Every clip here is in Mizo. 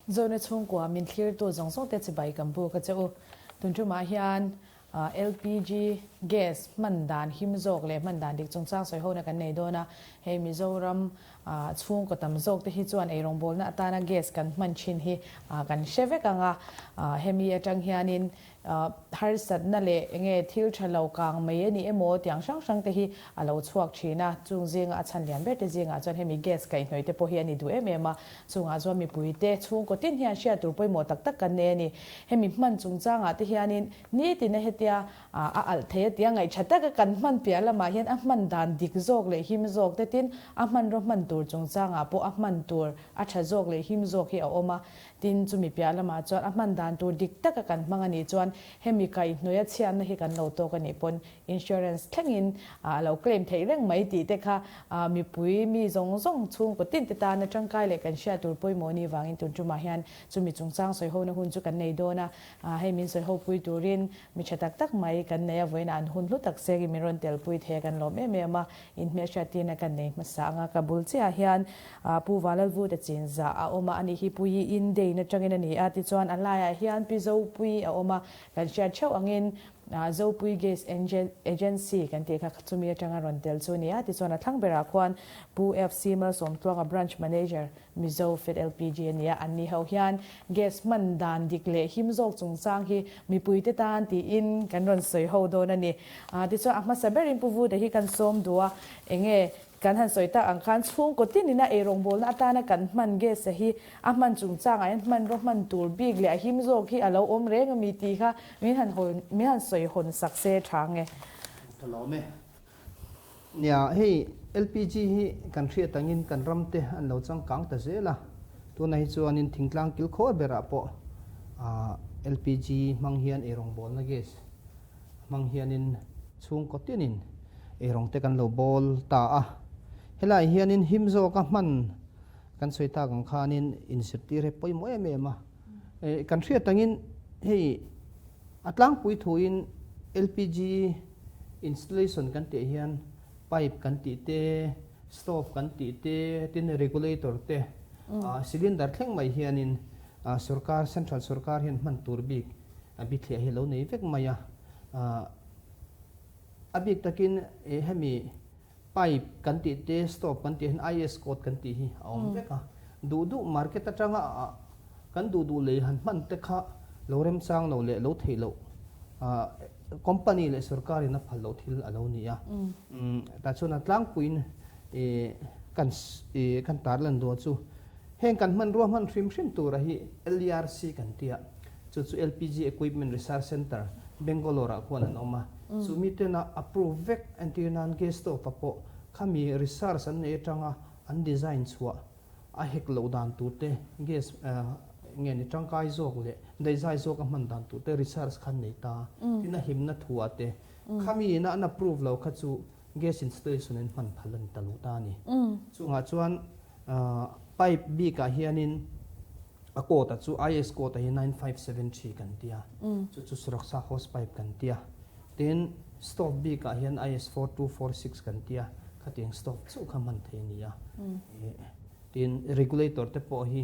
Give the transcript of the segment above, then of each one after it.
Zona chhungkua min thlirtu zawng zawng te chibai kan buk a che u. Tun tumah hian LPG gas hman dan him zawk leh hman dan dik chungchang sawi hona kan nei dawn a. Hei Mizoram chhungkaw tam zawk te hi chuan eirawngbawlna atana gas kan hman thin hi kan hre vek ang a. Hemi atang hianin Harsatna leh enge thil tha lo kang mai a ni emaw tiang hrang hrang te hi a lo chhuak thin a, chung zinga a chhan lian ber te zingah chuan hemi gas kaihhnawih te pawh hi a ni duh em em a, chungah chuan mipui te chhungkaw tin hian hriat tur pawimawh tak tak kan nei a ni. Hemi hman chungchangah te hianin nitina hetia a alh thei a tia ngaihtha taka kan hman piah lamah hian a hman dan dik zawk leh him zawk te tin a hmanraw hman tur chungchangah pawh a hman tur a tha zawk leh him zawk hi a awm a, Tin, chumi piah lamah chuan a hman dan tur dik taka kan hmang a nih chuan hemi kaihhnawih a chhiatna hi kan lo tawk a nih pawn insurance thlengin a lo claim theih reng mai tih te kha mipui mi zawng zawng chhungkaw tin te tana tangkai leh kan hriat tur pawimawh ni vangin tun tumah hian chumi chungchang sawihona hun chu kan nei dawn a. Hei min sawihopui turin mi tha tak tak mai kan nei a, vawiinah an hun hlu tak sengin min rawn telpui thei a kan lawm em em a. Inhmelhriattirna kan nei hmasa ang a, ka bul chiahah hian Pu Valalvuta chinzah a awm a, ani hi Pu Yi In Dein atangin a ni a, tichuan a laiah hian Pi Zopui a awm a, kan hriat theuh angin Zopui Gas Agency kan tih kha chumi atanga rawn tel chu a ni a, tichuan a thlang berah khuan Pu FC Malsawmtluanga Branch Manager Mizo Fed LPG a ni a, anni ho hian gas hman dan dik leh him zawk chungchang hi mipuite tan tiin kan rawn sawi ho dawn a ni. Tichuan a hmasa berin Pu Vuta hi kan sawm duh a, enge kan han sawi tak ang khan chhungkaw tinin a eirawngbawlna atana kan hman gas a hi a hman chungchangah hian hmanraw hman tur bik leh a him zawk hi a lo awm reng a mi tih kha min han hawn min han sawi hawn sak se tha nge. Ka lawm e. Nia, hei LPG hi kan hriat angin kan ram te an lo changkang ta zel a, tunah hi chuanin thingtlang kilkhawr berah pawh LPG hmang hian eirawngbawlna gas hmang hianin chhungkaw tinin eirawng te kan lo bawl ta a. Helaiah hianin him zawka hman kan sawi tak ang khanin inzirtir hi pawimawh em em a. Kan hriat angin hei a tlangpui thuin LPG Installation kan tih hian pipe kan tih te, stove kan tih te, tin regulator te, cylinder thleng mai hianin sorkar, central sorkar hian hman tur bik a bithliah hi a lo nei vek mai a. A bik takin hemi pipe kan tih te, stove kan tih hian IS code kan tih hi a awm vek a. Duh duh market atanga kan duh duh lei han hman te kha lo remchang lo leh lo theih loh company leh sorkar in a phal loh thil a lo ni a. Tah chuan a tlangpuiin kan kan tarlan dawn chu heng kan hmanrua hman hrim hrim tura hi LERC kan tia chu chu LPG Equipment Research Centre Bangalore ah khuan an awm a. Chu miten a approve vek entir nan gas stove ah pawh khami research an nei atanga an design chhuah a hek loh dan tur te, gas nge ni tangkai zawk leh daihzai zawk a hman dan tur te research kha an nei ta. Tin a himna thu ah te khami ina an approve lo kha chu gas installation in hman phal a ni ta lo ta a ni. Chungah chuan pipe bik ah hianin a code a chu IS code a hi 9573 kan ti a, chu chu Suraksa hose pipe kan ti a. Tin stove bik ah hian IS 4246 kan ti a, khatiang stove chauh kha hman thei a ni a. Tin regulator te pawh hi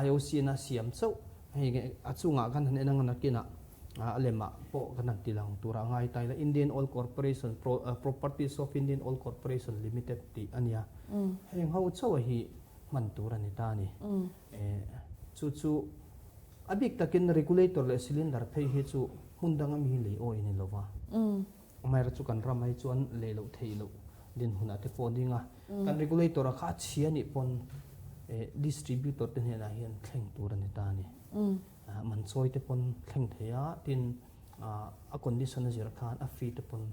IOC in a siam chauh hei a chungah khan han en ang a nakinah a lemah pawh kan han ti lang tur a ngai ta ila Indian Oil Corporation Properties of Indian Oil Corporation Limited tih a nia. Heng ho chauh hi hman tur a ni ta a ni. Chu chu a bik takin regulator leh cylinder phei hi chu hmun danga mi lei awi a ni lo va. Amaherawhchu chu kan ram ai chuan lei loh theih loh dinhmunah te pawh a ding a. Kan regulator a kha a chhia nih pawn distributor te hnenah hian thleng tur a ni ta a ni. Man chawi te pawn thleng thei a, tin a condition a zir khan a fee te pawn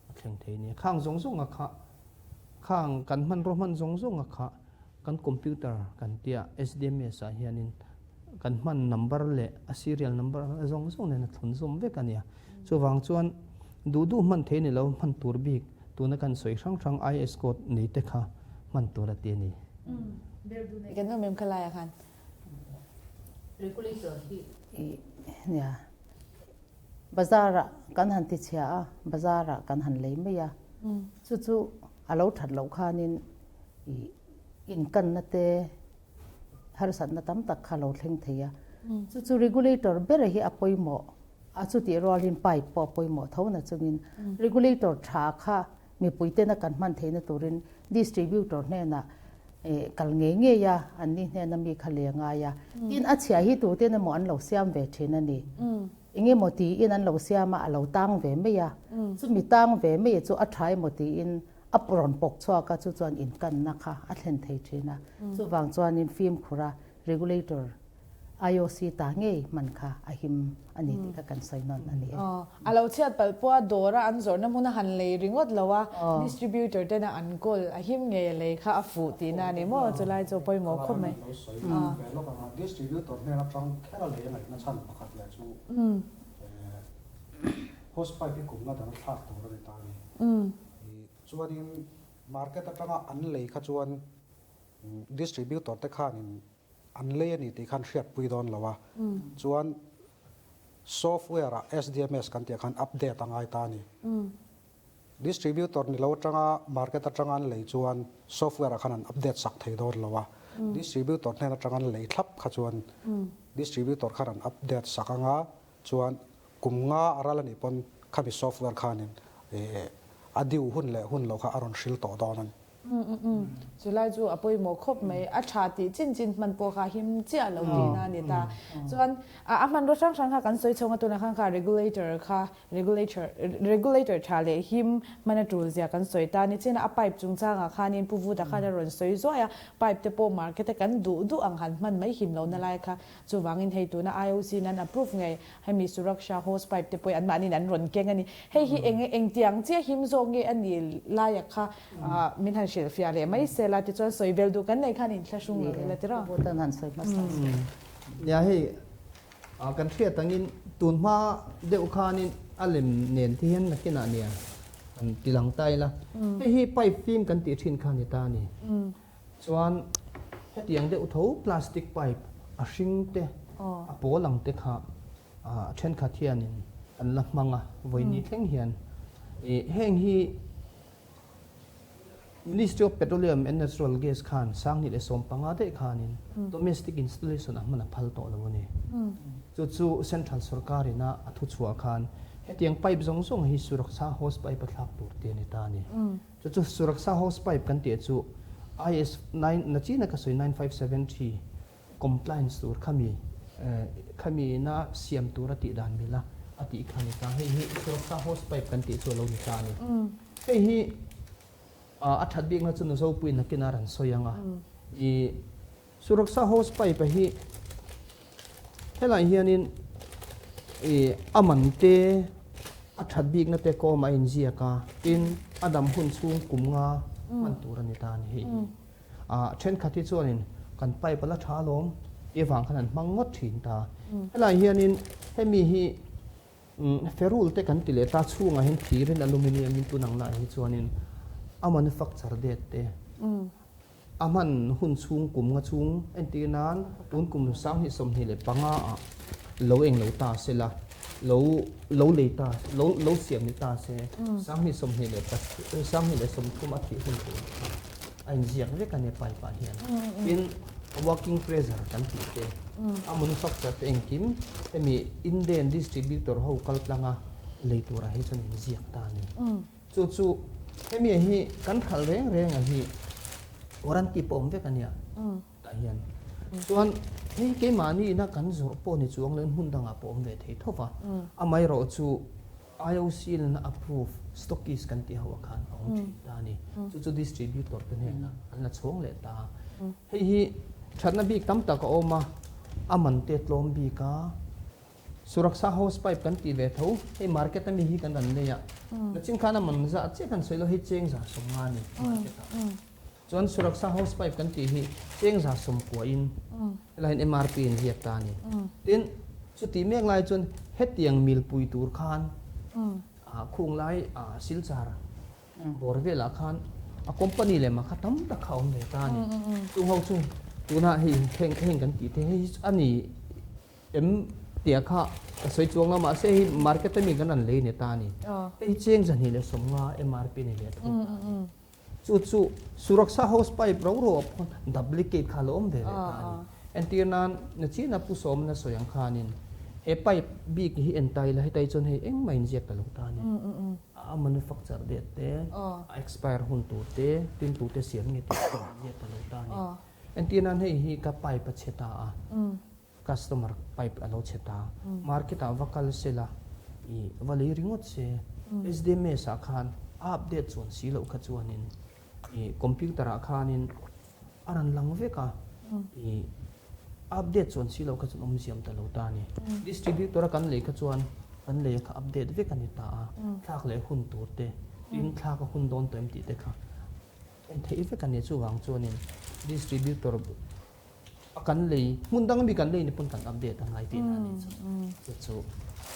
a thleng thei a ni. Khang zawng zawng a kha khang kan hmanraw hman zawng zawng a kha Kan computer kan tia SDMS ah hianin kan hman number leh a serial number zawng zawng nen a thlun zawm vek a nia. Chuvang chuan duh duh hman thei ni lo hman tur bik tuna kan sawi hrang hrang IS code nei te kha hman tur a ti a ni. Kan awm em kha laiah khan? Regulator hi nia bazar ah kan han ti chhia a, bazar ah kan han lei mai a, chu chu a lo that loh khanin ih inkanna te harsatna tam tak kha lo thleng thei a. Chu chu regulator ber hi a pawimawh a, chutih rualin pipe pawh a pawimawh tho na chungin regulator tha kha mipui tena kan hman theihna turin distributor hnenah kal ngei ngei a, anni hnena mi kha leh a ngai a. Tin, a chhia hi tuten emaw an lo siam ve thin a ni. Eng emaw tiin an lo siam a, a lo tang ve mai a. Chumi tang ve mai chu a tha emaw tiin a rawn pawk chhuak a, chu chuan inkanna kha a thlen thei thin a. Chuvang chuanin fimkhur a regulator IOC ta ngei hman kha a him a ni tih kha kan sawi nawn a ni e. A lo chhiat palh pawh a dawra an zawrhna hmuna han lei ringawt lo a, distributor tena an kawl a him ngei a lei kha a fuh tihna a ni maw? Chulai chu a pawimawh khawp mai. Ka lo sawi ve lawk ang a, distributor hnen atang kher a lei a ngaihna chhan pakhat leh chu hose pipe hi kum nga dang thlak tur a ni ta a ni. Chuanin market atanga an lei kha chuan Distributor te khanin an lei a ni tih khan hriatpui dawn lo a, chuan software ah SDMS kan tih ah khan update a ngai ta a ni. Distributor ni lo atanga market atanga an lei chuan software ah khan an update sak thei dawn lo a, distributor hnen atanga an lei thlap kha chuan distributor khan an update sak anga chuan kum nga a ral a nih pawn khami software khanin a due hun leh hun lo kha a rawn hril tawh dawn a ni. Chulai chu a pawimawh khawp mai. A tha tih chin chin hman pawh kha him chiah lo tihna a ni ta. Chuan a hmanraw hrang hrang kha kan sawi chhawng a tunah khan kha regulator kha regulator regulator tha leh him hman a tul zia kan sawi ta. Nichina a pipe chungchangah khanin Pu Vuta khan a rawn sawi zuai a, pipe te pawh market a kan duh duh ang han hman mai him lohna lai kha. Chuvangin hei tuna IOC in an approve ngei hemi Suraksha hose pipe te pawhin anmahniin an rawn keng a ni. Hei hi eng engtiang chiah him zawk nge a ni laia kha min han hrilh fiah leh mai se la tichuan sawi bel duh kan nei khan inthlahrung lo ila tiraw? Pu han sawi hmasa se. Nia hei kan hriat angin tun hma deuh khanin a lem nen te hian nakinah nia han ti lang ta ila. Hei hi pipe fim kan tih thin kha a ni ta a ni. Chuan hetiang deuh tho plastic pipe a hring te a pawl ang te kha thenkhat hianin an la hmang a, vawiini thleng hian. Heng hi Ministry of Petroleum and Natural Gas khan 2015 daih khanin domestic installation a hman a phal tawh lo a ni. Chu chu central sorkarin a a thuchhuah khan hetiang pipe zawng zawng hi Suraksha hose pipe a thlak tur te a ni ta a ni. Chu chu Suraksha hose pipe kan tih chu IS nine na china ka sawi 9573 compliance tur khami khami na siam tur a tih dan mila a tih kha ni ta. Hei hi Suraksha hose pipe kan tih chu a lo ni ta a ni. Hei hi a that bikna chu Nuzopui nakin a rawn sawi ang a. I Suraksha hose pipe a hi helai hianin i a man te a that bikna te kawm a inziak a, tin a dam hun chhung kum nga hman tur a ni ta a ni hei hi. Ah thenkhat hi chuanin kan pipe a la tha alawm tih avang khan an hmang ngawt thin ta. Helai hianin hemi hi Ferrule te kan ti leh ta chhungah hian thirin aluminium in tun ang laiah hi chuanin a manufacture date te a hman hun chhung kum nga chhung entir nan tun kum 2025 ah lo eng lo ta se la lo lo lei ta lo lo siam ni ta se 2023 a thih hun tur kha a inziak vek a ni pipe ah hian tin working pressure kan tih te a manufacture te engkim hemi Indian distributor ho kal tlanga lei turah hi chuan inziak ta a ni. Chu chu hemi hi kan hralh reng reng a hi warranty pawh awm vek a nia tah hian chuan hei keimahni ina kan zawrh pawh ni chuang loin hmun dangah pawh awm ve thei tho va amaherawh chu IOC lana approve stockist kan tih ho ah khan a awm thin ta a ni. Chu chu distributor te hnenah an la chhawng leh ta a. Hei hi thatna bik tam tak a awm a, a man te tlawm bik a, Suraksha hose pipe kan tih ve tho, hei market ami hi kan rawn nei a, nachin khan a man zah chiah kan sawi lo, hei cheng za 50 a ni market ah. Chuan Suraksha hose pipe kan tih hi cheng 190 in helai hian MRP in ziak ta a ni. Tin, chutih mek lai chuan hetiang milpui tur khan khung lai Silchar bawr velah khan a company leh mah kha tam tak kha a awm ve ta a ni. Chung ho chu tunah hei heng heng kan tih te hei hi a ni em tia kha ka sawi chuang lo mahse hei market ami kan rawn lei ni ta a ni. Hei hi cheng 250 MRP ni leh thung ta a ni. Chu chu Suraksha hose pipe ro ro ah pawh duplicate kha a lo awm ve leh ta a ni. Entir nan nachina Pu Sawmna sawi ang khanin he pipe bik hi en ta ila hetai chuan hei engmah inziak ta lo ta a ni. A manufacture date te, a expire hun tur te, tin tute siam nge tih pawh inziak ta lo ta a ni. Entir nan hei hi ka pipe a chhe ta a, customer pipe a lo chhe ta, market ah va kal se la, i va lei ringawt se, SDMS ah khan a update chuan si loh kha chuanin i computer ah khanin a rawn lang vek a, i update chuan si loh kha chuan awm ziam ta lo ta a ni. Distributor a kan lei kha chuan kan lei kha update vek a ni ta a, thlak leh hun tur te, tin thlak a hun dawn tawh em tih te kha en theih vek a ni. Chuvang chuanin distributor a kan lei, hmun dang ami kan lei ni pawn kan update a ngai tihna a ni chu. Chu chu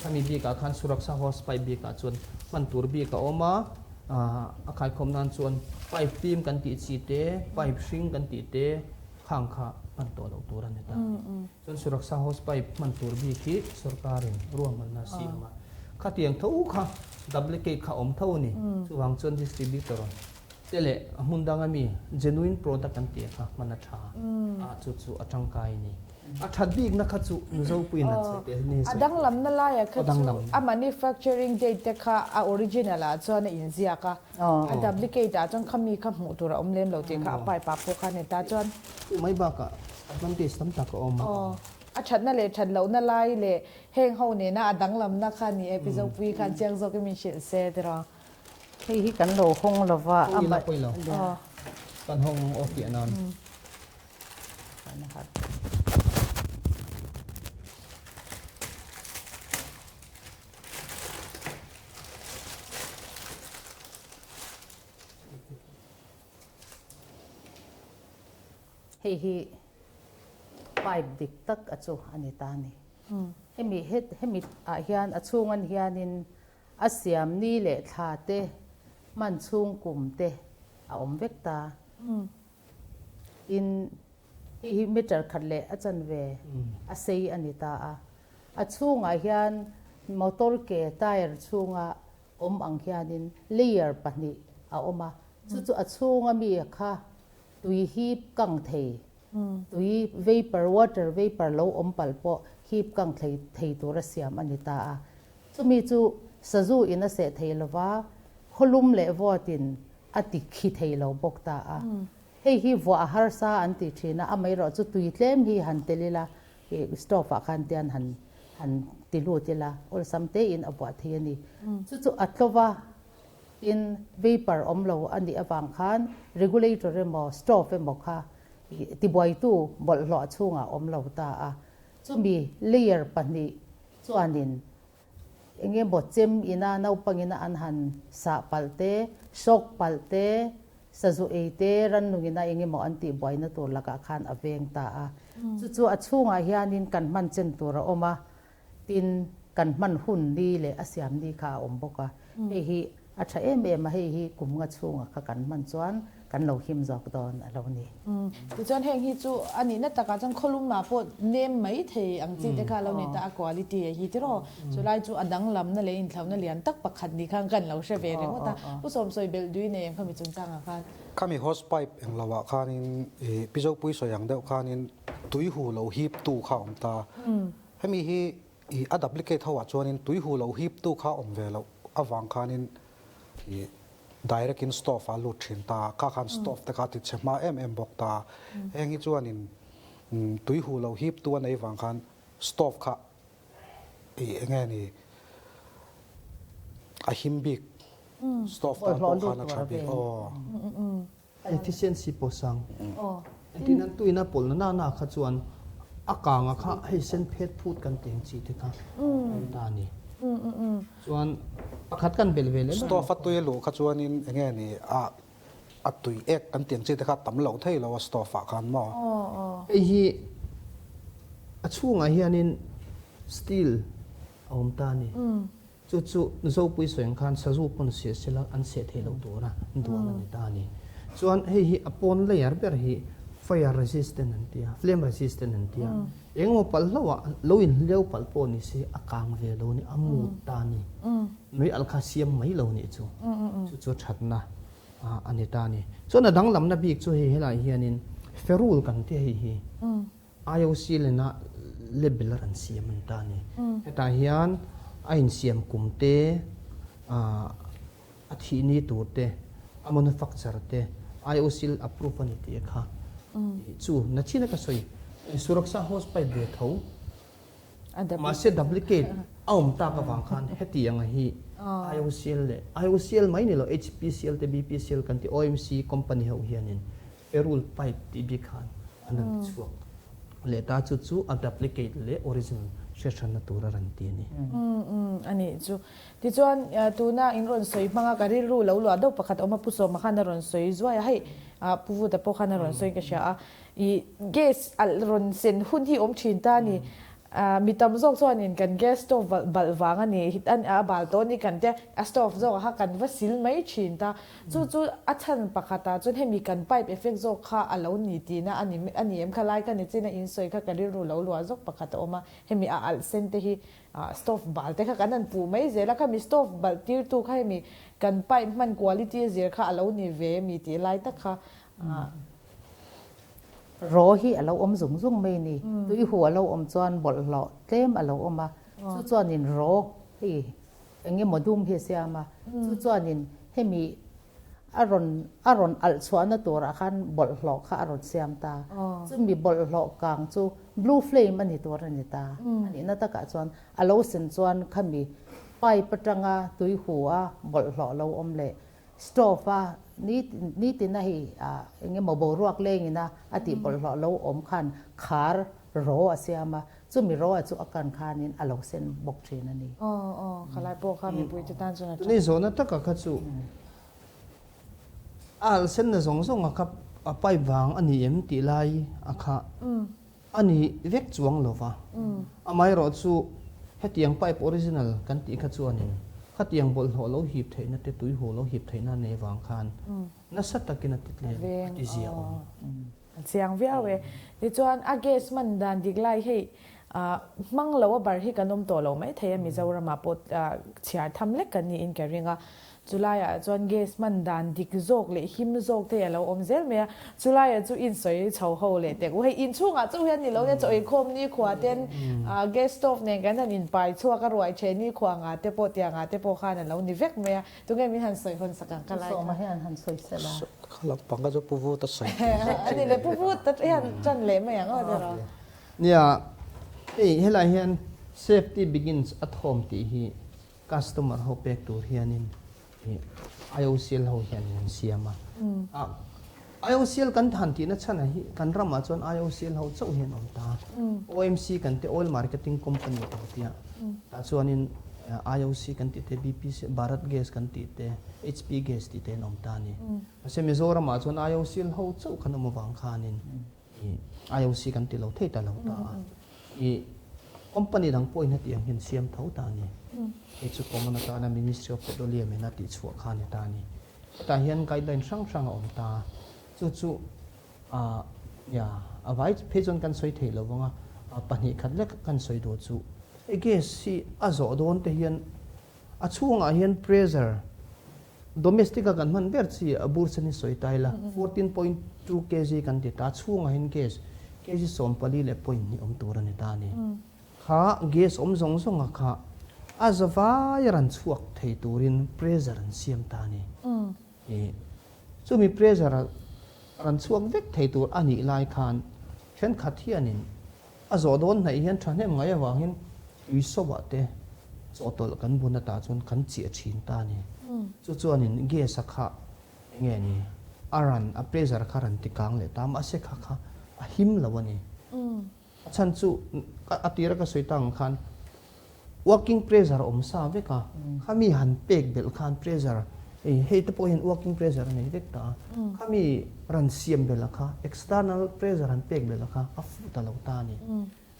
khami bikah khan Suraksha hose pipe bikah chuan hman tur bik a awm a, A khaikhawm nan chuan pipe fim kan tih chi te, pipe hring kan tih te khang kha hman tawh loh tur a ni ta. Chuan Suraksha hose pipe hman tur bik hi sorkarin ruahmanna a siam a. Khatiang tho kha duplicate kha awm tho a ni. Chuvang chuan distributor te leh a hmun danga mi genuine product kan tih kha hman a tha a, chu chu a tangkai a ni. A that bikna kha chu Mizo puiin an sawi teh ni. A danglamna laia kha chu a manufacturing date te kha a original ah chuan a inziak a, a duplicate ah chuan khami kha hmuh tur a awm lem lo tih kha a pipe ah pawh khan a ni ta chuan. Chu mai bakah advantage tam tak a awm a. A thatna leh that lohna lai leh heng ho nena a danglamna kha ni e Pi Zopui khan chiang zawkin min hrilh se tiraw. Hei hi kan lo hawng lova a. Pawila pawilo. Kan hawng off tih nan. Hei hi pipe dik tak a chu a ni ta a ni. Hemi hemi ah hian a chhung an hianin a siam ni leh thla te hman chhung kum te a awm vek ta. Tin, hei hi meter khat leh a chanve a sei a ni ta a. A chhungah hian motor ke tyre chhunga awm ang hianin layer pahnih a awm a. Chu chu a chhunga mi kha tui hip kang thei, tui vapour, water vapour lo awm palh pawh hip kang thei thei tura siam a ni ta a. Chumi chu sazu in a seh thei lova, khawlum leh vawtin a ti khi thei lo bawk ta a. Hei hi vuah a harsa an ti thin a, amaherawh chu tui tlem hi han tel ila, ih stove ah khan tian han han ti lut ila, awlsam tein a vuah thei a ni. Chu chu a tlova tin vapour awm lo a nih avang khan regulator emaw stove emaw kha ih tibuaitu bawlhhlawh chhungah awm lo ta a. Chumi layer pahnih chuanin Enge maw chem ina naupang ina an han sah palh te, shock palh te, sazu ei te, rannung ina enge maw an tih buaina tur lakah khan a veng ta a. Chu chu a chhungah hianin kan hman chen tur a awm a, tin kan hman hun ni leh a siam ni kha a awm bawk a. Hei hi a tha em em a, hei hi kum nga chhungah kha kan hman chuan kan lo him zawk dawn a lo ni. Tichuan heng hi chu a nihna takah chuan khawlumah pawh nem mai thei ang chi te kha a lo ni ta a quality a hi tiraw. Chulai chu a danglamna leh inthlauhna lian tak pakhat ni khan kan lo hre ve ringawt a. Pu Sawmsawi belh dui nei em khami chungchangah khan? Khami hose pipe eng lo ah khanin ih Pi Zopui sawi ang deuh khanin tui hu lo hip tu kha a awm ta. Hemi hi ih a duplicate ho ah chuanin tui hu lo hip tu kha a awm ve loh avang khanin ih Direct in stove a lut thin ta, kha khan stove te kha a ti chhe hma em em bawk ta. Heng hi chuanin tui huh lo hip tu a nei vang khan stove kha ih eng nge ni a him bik stove tan pawh khan a tha bik aw. Efficiency pawh sang. Engtin an tuina pawlhna na na kha chuan a kanga kha hei sen phet phut kan teng chi te kha a awm ta a ni. Chuan pakhat kan belh ve leh mai. Stove a tui a luh kha chuanin eng nge ni a a tui ek kan tih ang chi te kha tam loh thei lo a stove ah khan maw? Hei hi a chhungah hianin steel a awm ta a ni. Chu chu Zopui sawi ang khan sazu pawn seh sela an seh thei lo tura duan a ni ta a ni. Chuan hei hi a pawn layer ber hi fire resistant an ti a, flame resistant an ti a. Engemaw palh hlauhah lo inhleu palh pawh ni se a kang ve lo a ni, a mut ta a ni. Nui alh kha siam mai lo nih chu. Chu chu thatna a ni ta a ni. Chuan a danglamna bik chu hei helaiah hianin ferrule kan ti a hei hi. IOC lena label a rawn siam a ni ta a ni. Hetah hian a insiam kum te, a thih ni tur te, a manufacture te, IOC approve a ni tih kha chu nachhin a ka sawi. Suraksha hose pipe ve tho. Mahse duplicate a awm tak avang khan hetiang hi IOCL leh IOCL mai ni lo HPCL te BPCL kan tih OMC company ho hianin ferrule pipe tih bik khan an rawn ti chhuak leh ta chu chu a duplicate leh original hriathranna tur a rawn ti a ni. Umm a nih chu. Tichuan tuna in rawn sawi hmanga ka rilru lo luah deuh pakhat awm a Pu Sawma khan a rawn sawi zuai a hei Pu Vuta pawh khan a rawn sawi ka hria a. I gas alh rawn sen hun hi awm thin ta a ni. Mi tam zawk chuanin kan gas stove balh vang a ni, a bal tawh a ni kan tia, a stove zawk ah kha kan va sil mai thin ta. Chu chu a chhan pakhat ah chuan hemi kan pipe effect zawk kha a lo ni tihna a ni a ni em kha lai ka ni chin a insawi kha ka rilru lo luah zawk pakhat a awm a. Hemi a alh sen te hi stove bal te kha kan han puh mai zel a, khami stove balh tirtu kha hemi kan pipe hman quality a zir kha a lo ni ve mi tih lai tak kha Raw hi a lo awm zung zung mai ni. Tui hu a lo awm chuan bawlhhlawh tlem a lo awm a, chu chuanin raw hei eng emaw dum hi a siam a, chu chuanin hemi a rawn a rawn alh chhuahna turah khan bawlhhlawh kha a rawn siam ta. Chumi bawlhhlawh kang chu blue flame a ni tur a ni ta. A nihna takah chuan a lo sen chuan khami pipe atanga tui hu a bawlhhlawh lo awm leh Stove a nitin a hei eng emaw boruak lengin a a tih bawlhhlawh lo awm khan khar raw a siam a, chumi raw a chu a kan khanin a lo sen bawk thin a ni. Aw aw, khalai pawh kha mipui te tan chuan a tha. Tuni zawhna taka kha chu a alh senna zawng zawng a kha a pipe vang a ni em tih lai a kha a ni vek chuang lo va. Amaherawh chu hetiang pipe original kan tih kha chuanin khatiang bawlhhlawh lo hip theihna te tuihaw lo hip theihna nei vang khan nasa takin a ti tlem a ti zia awm. A chiang viau e. Tichuan a gas hman dan dik lai hei hmang lo a bar hi kan awm tawh lo maithei a Mizoramah pawh chhiar tham lek kan niin ka ring a. Chulaiah chuan gas hman dan dik zawk leh him zawk te a lo awm zel mai a, chulaiah chu insawi chho ho leh tek u. Hei inchhungah chauh hian ni lo nia chaw eikhawm nikhua ten gas stove nen kan han inpai chhuak a, ruai ṭheh nikhua nga te pawh tiang ah te pawh khan a lo ni vek mai a. Tunge min han sawi hawn sak ang ka lai kha. Sawma hian han sawi sel a. Kha lampang kha chu Pu Vut a sawi tih zawk chi. Ani le Pu Vut a hian ṭan leh mai ang aw tiraw. Nia, hei helai hian safety begins at home tih hi Customer ho pek tur hianin IOCL ho hianin an siam a. IOCL kan than tihna chhan ah hi kan ramah chuan IOCL ho chauh hian awm ta. OMC kan te Oil Marketing Company kan tia. Tah chuanin IOC kan tih te BPC Bharat Gas kan tih te HP Gas tih te an awm ta a ni. Mahse Mizoramah chuan IOCL ho chauh kan awm avang khanin IOC kan ti lo thei ta lo ta a, i company dang pawhin heti ang hian siam tho ta a ni. Hei chu common atana Ministry of Petroleum in a tihchhuah kha a ni ta a ni. Hetah hian guideline hrang hrang a awm ta a, chu chu ya a vai phei chuan kan sawi thei lo vang a, pahnih khat lek kan sawi duh chu. Hei gas hi a zawh dawn te hian a chhungah hian pressure Domestic a kan hman ber chi a bur sen hi sawi ta ila, 14.2 kg kan ti ta, chhungah hian gas kg 44.2 awm tur a ni ta a ni. Kha gas awm zawng zawnga kha a zavai a rawn chhuak thei turin pressure an siam ta a ni. Chumi pressure a rawn chhuak vek thei tur a nih lai khan thenkhat hianin A zawh dawn hnaih hian thahnem ngai avangin tui sawah te chawhtawlh kan bun atah chuan kan chiah thin ta a ni. Chu chuanin gas a kha enge ni a ran a pressure kha ran ti kang leh ta mahse kha kha a him lo a ni. A chhan chu a tira ka sawi tak ang khan Working pressure a awm sa vek a, khami han pek belh khan pressure hei hei te pawh hian working pressure a nei vek ta a, khami ran siam belh a kha external pressure han pek belh a kha a fuh ta lo ta a ni.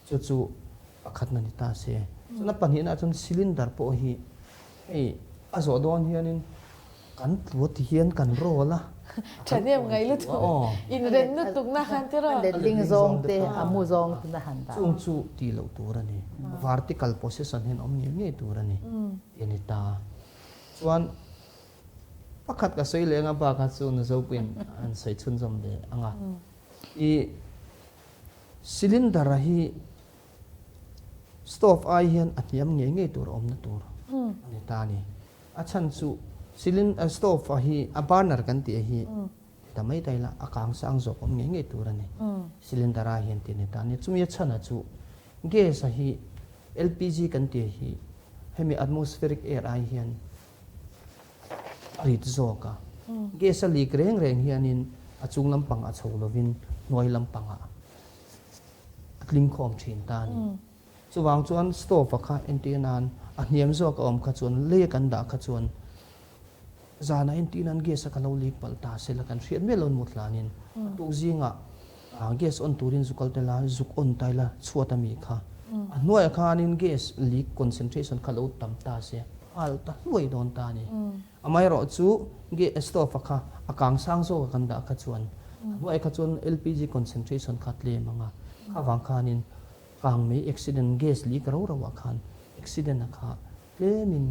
Chu chu pakhatna ni ta se. Chuan a pahnihna ah chuan cylinder pawh hi hei a zawh dawn hianin Kan tlu ti hian kan roll a. Thahnem ngai lutuk, inren lutuk na han ti rawh. A letling zawng te, a mu zawng te na han dah. Chung chu tih loh tur a ni. Vertical position hian awm ngei ngei tur a ni tih a ni ta. Chuan pakhat ka sawi leh anga bakah chu Nuzopuiin an sawi chhunzawm ve ang a. I. Cylinder a hi stove ai hian a hniam ngei ngei tur a awmna tur a ni ta a ni. A chhan chu stove a hi a burner kan tih a hi ti ta mai ta ila a kang sang zawk awm ngei ngei tur a ni. Cylinder ai hian tih a ni ta a ni. Chumi a chhan a chu gas a hi LPG kan tih a hi hemi atmospheric air ai hian a rit zawk a. Gas a leak reng reng hianin a chung lampang a chho lovin hnuai lampangah a tling khawm thin ta a ni. Chuvang chuan stove a kha entir nan a hniam zawk a awm kha chuan lei a kan dah kha chuan zanah entir nan gas a ka lo leak palh ta se la kan hriat miah lo mut hlanin a tuk zingah gas on turin zuk kal tel a zuk on ta ila chhuat ami kha a hnuaiah khanin gas leak concentration kha lo tam ta se a alh ta hluai dawn ta a ni. Amaherawh chu gas stove a kha a kang sang zawk a kan dah kha chuan a hnuaiah kha chuan LPG concentration kha tlem ang a, kha vang khanin kang mai accident gas leak ro ro ah khan accident a kha tlemin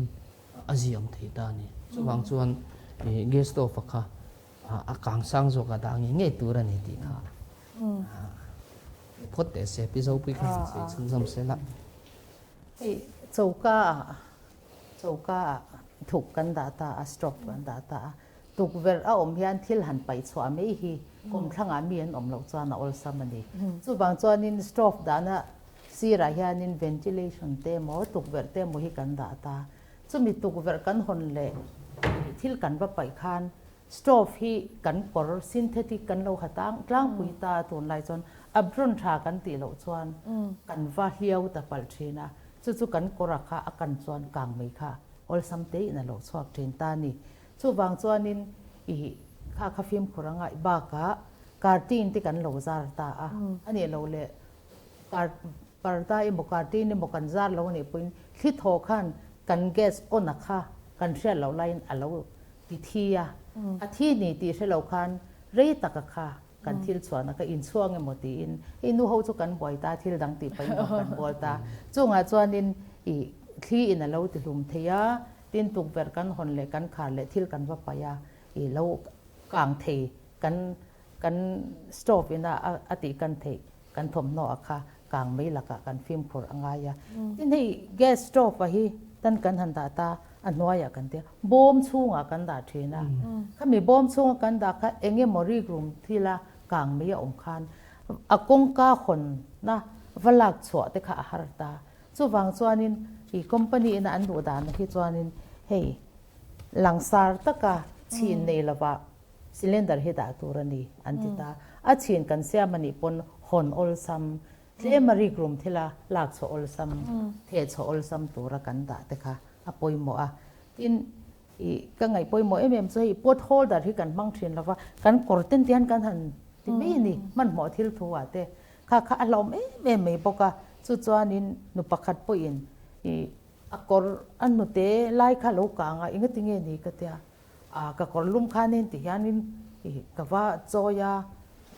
a ziam thei ta a ni. Chuvang chuan gas stove a kha a kang sang zawk a dah ngei ngei tur a ni tih kha phawt teh se Pi Zopui kha han sawi chhunzawm se la. Hei choka ah Choka ah thuk kan dah ta a, stove kan dah ta a. Tukverh a awm hian thil han paih chhuah mai hi kawmthlangah mi an awm loh chuan a awlsam a ni. Chuvang chuanin stove dahna sirah hianin ventilation te emaw tukverh te emaw hi kan dah ta. Chumi tukverh kan hawn leh thil kan va paih khan stove hi kan kawr synthetic kan lo ha tang tlangpui ta a tunlai chuan apron tha kan tih loh chuan kan va hliau ta palh thin a. Chu chu kan kawra kha a kan chuan kang mai kha awlsam te in a lo chhuak thin ta a ni. Chuvang chuanin i kha kha fimkhur a ngaih bakah curtain te kan lo zar ta a, a nih loh leh kar parda emaw curtain emaw kan zar lo a nih pawhin thli thaw khan kan gas on a kha kan hriat loh laiin a lo ti thi a, a thi ni tih hre lo khan rei tak a kha Kan thil chhuahna ka inchhuang emaw tiin hei nu ho chu kan buai ta, thil dang tih pahin rawh kan bual ta. Chungah chuanin i thli in a lo ti hlum thei a, tin tukverh kan hawn leh kan khar leh thil kan va paih a, i lo kang thei kan kan stove ina a tih kan theih kan thawmhnaw a kha kang mai lakah kan fimkhur a ngai a. Tin hei gas stove a hi tan kan han dah ta a hnuaiah kan tia bawm chhungah kan dah thin a, khami bawm chhunga kan dah kha eng emaw rikrum thila kang mai a awm khan a kawngka hawnna va lak chhuah te kha a har ta. Chuvang chuanin i company ina an duh dahna hi chuanin hei langsar taka chhin nei lova cylinder hi dah tur a ni an ti ta. A chhin kan siam anih pawn hawn awlsam Tlem a rikrum thila lak chhuah awlsam, theh chhuah awlsam tura kan dah te kha a pawimawh a. Tin, i ka ngaih pawimawh em em chu hei pot holder hi kan hmang thin lova, kan kawr ten te hian kan han ti mai a ni, hmanhmawh thil thu ah te kha kha a hlauhawm em em mai bawk a. Chu chuanin nu pakhat pawhin i a kawr a hnute lai kha lo kang a, engatinge ni ka tia, A ka kawr lum khan in ti hianin i ka va chawi a,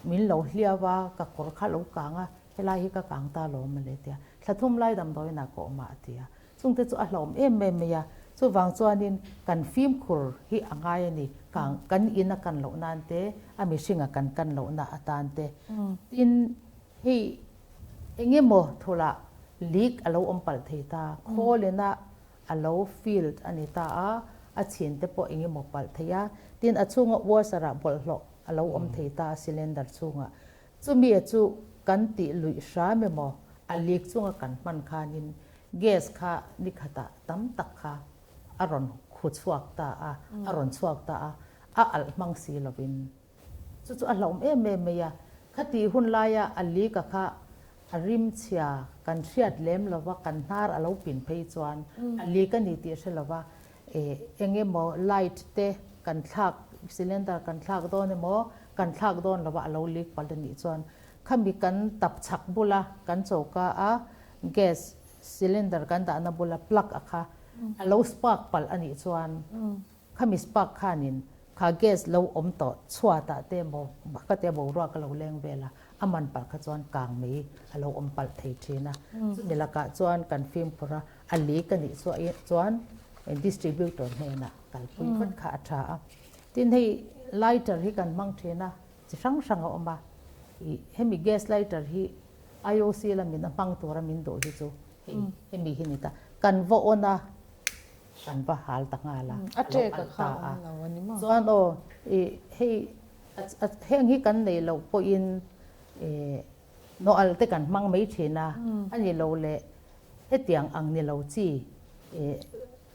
min lo hliau a, ka kawr kha lo kang a, helai hi ka kang ta lo mawle tia thla thum lai damdawiin ah ka awm a a ti a. Chungte chu a hlauhawm em em mai a, chuvang chuanin kan fimkhur hi a ngai a ni, kang kan in a kan loh nan te, a mihring a kan kan lohna atan te. Tin, hei engemaw thulah leak a lo awm palh thei ta, khawl ina a lo filled a ni ta a, a chhin te pawh eng emaw palh thei a, tin a chhunga washer ah bawlhhlawh a lo awm thei ta a cylinder chhungah. Chumi a chu kan tih luih hram emaw a leak chunga kan hman khanin gas kha ni khatah tam tak kha a rawn khu chhuak ta a, a rawn chhuak ta a, a alh hmang si lovin. Chu chu a hlauhawm em em mai a, khatih hun laia a lika kha a rim chhia kan hriat lem lova kan hnar a lo pin phei chuan a lik a ni tih hre lova eng emaw light te kan thlak cylinder kan thlak dawn emaw kan thlak dawn lova a lo lik palh a nih chuan khami kan tap chhak bula kan choka a gas cylinder kan dahna bula plug a kha a lo spark palh a nih chuan Khami spark khanin kha gas lo awm tawh chhuatah te emaw ka tia boruak a lo leng vel a, a man palh kha chuan kang mai a lo awm palh thei thin a. Chumi lakah chuan kan fimkhur a, a leak a nih chuan distributor hnenah kalpui vat kha a tha a. Tin hei lighter hi kan hmang thin a, chi hrang hrang a awm a, ih hemi gas lighter hi. IOC lamin a hmang tura min duh hi chu hei hemi hi ni ta. Kan va on a, kan va hal ta nghal a, A a lo ṭek a alh kha ta a a. awm lo a ni maw? Chuan aw ih hei heng hi kan neih loh pawhin ih nawh-alh te kan hmang mai thin a, a ni lo leh hetiang ang ni lo chi ih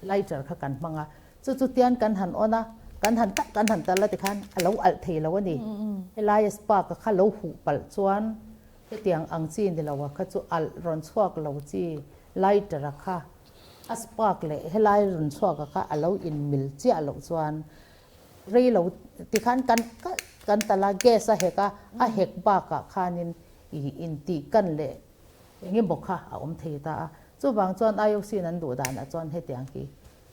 lighter kha kan hmang a, chu chu tian kan han on a, kan han tak kan han tal a tikhan a lo alh thei lo a ni. Helai a spark a kha lo huh palh chuan hetiang ang chi ni lo a kha chu alh rawn chhuak lo chi lighter a kha a spark leh helai rawn chhuak a kha a lo in mil chiah loh chuan rei lo tikhan kan kan tal a, gas a hek a, a hek bakah khanin ih intih kan leh Eng emaw kha a awm thei ta a. Chuvang chuan IOC in an duh danah chuan hetiang hi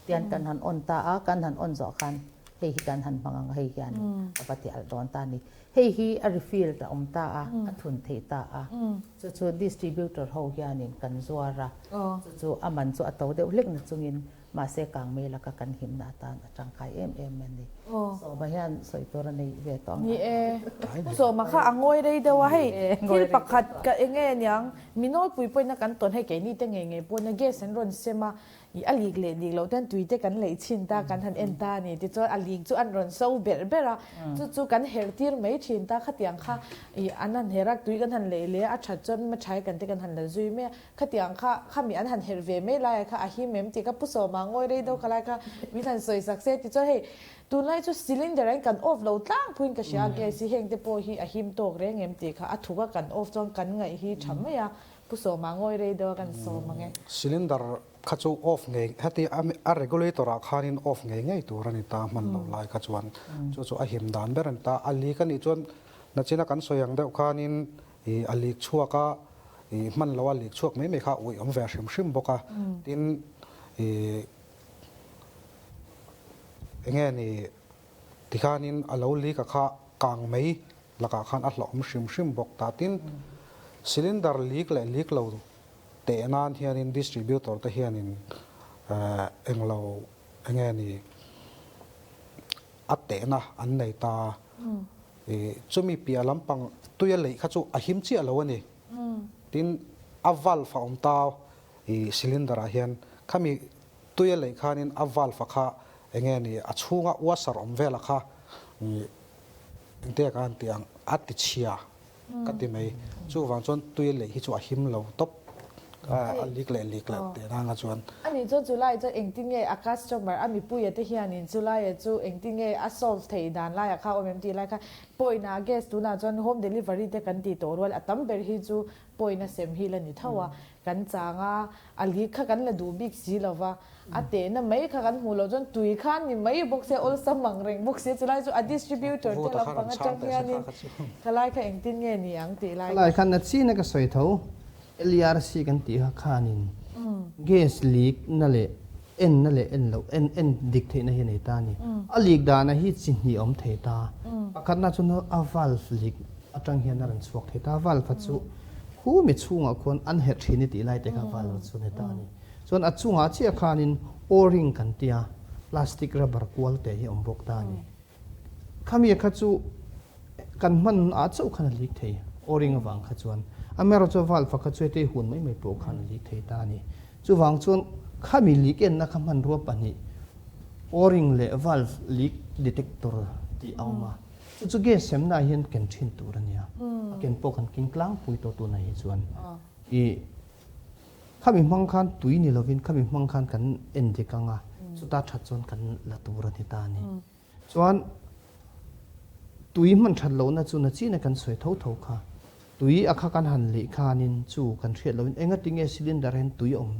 tian kan han on ta a, kan han on zawh khan hei hi kan han hmang ang a, hei hian a va ti alh dawn ta a ni. Hei hi a refill a awm ta a, a thun thei ta a. Chu chu distributor ho hianin kan zuar a, chu chu a man chu a to deuh hlek na chungin Mahse kangmei laka kan himna atan a tangkai em em a ni. Sawma hian sawi tur a nei ve tawh ang. Ni e. Sawma kha a ngawi rei deuh a, hei thil pakhat ka eng nge niang, mi nawlpui pawhin a kan tawn hei keini te ngei ngei pawhin a gas an rawn sem a, ih a lik leh dik loh ten tui te kan leih chhin ta kan han en ta a ni tichuan a lik chu an rawn so berh berh a, chu chu kan herh tir mai thin ta khatiang kha ih an han herh a tui kan han leih leh a a that chuan machhai kan te kan han la zui mai a. Khatiang kha khami an han herh ve mai laiah kha a him em tih ka pu sawma ngawi rei deuh kha lai kha min han sawi sak se tichuan hei tunlai chu cylinder ah in kan off lo tlangpuiin ka hria a gas hi heng te pawh hi a him tawk reng em tih kha a thuk a kan off chuan kan ngaih hi tha mai a pu sawma ngawi rei deuh a kan sawm ang e. Cylinder kha chu off ngei heti a regulator ah khanin off ngei ngei tur a ni ta hman lo lai kha chuan chu chu a him dan ber a ni ta a leak a nih chuan nachina kan sawi ang deuh khanin I a leak chhuak a, i hman lo a leak chhuak mai mai kha uih awm ve hrim hrim bawk a. Tin, i enge ni tikhanin a lo leak a kha kang mai lakah khan a hlauhawm hrim hrim bawk ta. Tin, cylinder leak leh leak lo teh nan hianin distributor te hianin englo enge ni a tehna an nei ta. I chumi piah lampang tuia leih kha chu a him chiah lo a ni. Tin, a valve a awm ta i cylinder ah hian khami tuia leih khanin a valve a kha enge ni a chhunga washer awm vela kha engte ka han tih ang a ti chhia ka ti mai. Chuvang chuan tuia leih hi chu a him lo tawp a leak leh leak loh tih nanga chuan. Ani chuan chulai chuan engtin nge a customer a mipuia te hianin chulaia chu engtin nge a solve theih dan laiah kha a awm em tih lai kha pawina gas tunah chuan home delivery te kan tih tawh rual a tam ber hi chu pawina sem hi la ni tho a kan chang a a leak kha kan la duh bik si lova A tehna mai kha kan hmuh loh chuan tui kha ni mai bawk se, awlsam ang reng bawk se, chulai chu a distributor te lampang atang hianin khalai kha engtin nge ni ang tih lai Khalai kha na chin a ka sawi tho, LERC kan tih kha khanin gas leak na leh en na leh en loh en en dik theihna hi a nei ta a ni. A leak dana hi chi hnih a awm thei ta. Pakhatna chu a valve leak atang hian a rawn chhuak thei ta. Valve kha chu khu mi chhungah khuan an herh thin i tih lai te kha valve chu a ni ta a ni. Chuan a chungah chiah khanin O-ring kan tia, plastic rubber kual te hi a awm bawk ta a ni. Khami kha chu kan hman ah chauh khan a leak thei, O-ring avang kha chuan. Amaherawhchu chu valve kha chu hetei hun mai mai pawh khan a leak thei ta a ni. Chuvang chuan khami leak enna kha hmanrua pahnih, O-ring leh valve leak detector tih a awm a. Chu chu gas semna ah hian ken thin tur a nia. A ken pawh kan king tlangpui tawh tunah hi chuan. Ih. Khami hmang khan tui ni lovin khami hmang khan kan en dik ang a, chuta that chuan kan la tur a ni ta a ni. Chuan tui hman that lohna chu na china kan sawi tho tho kha. Tui a kha kan han lih khanin chu kan hriat lovin engati nge cylinder hian tui a awm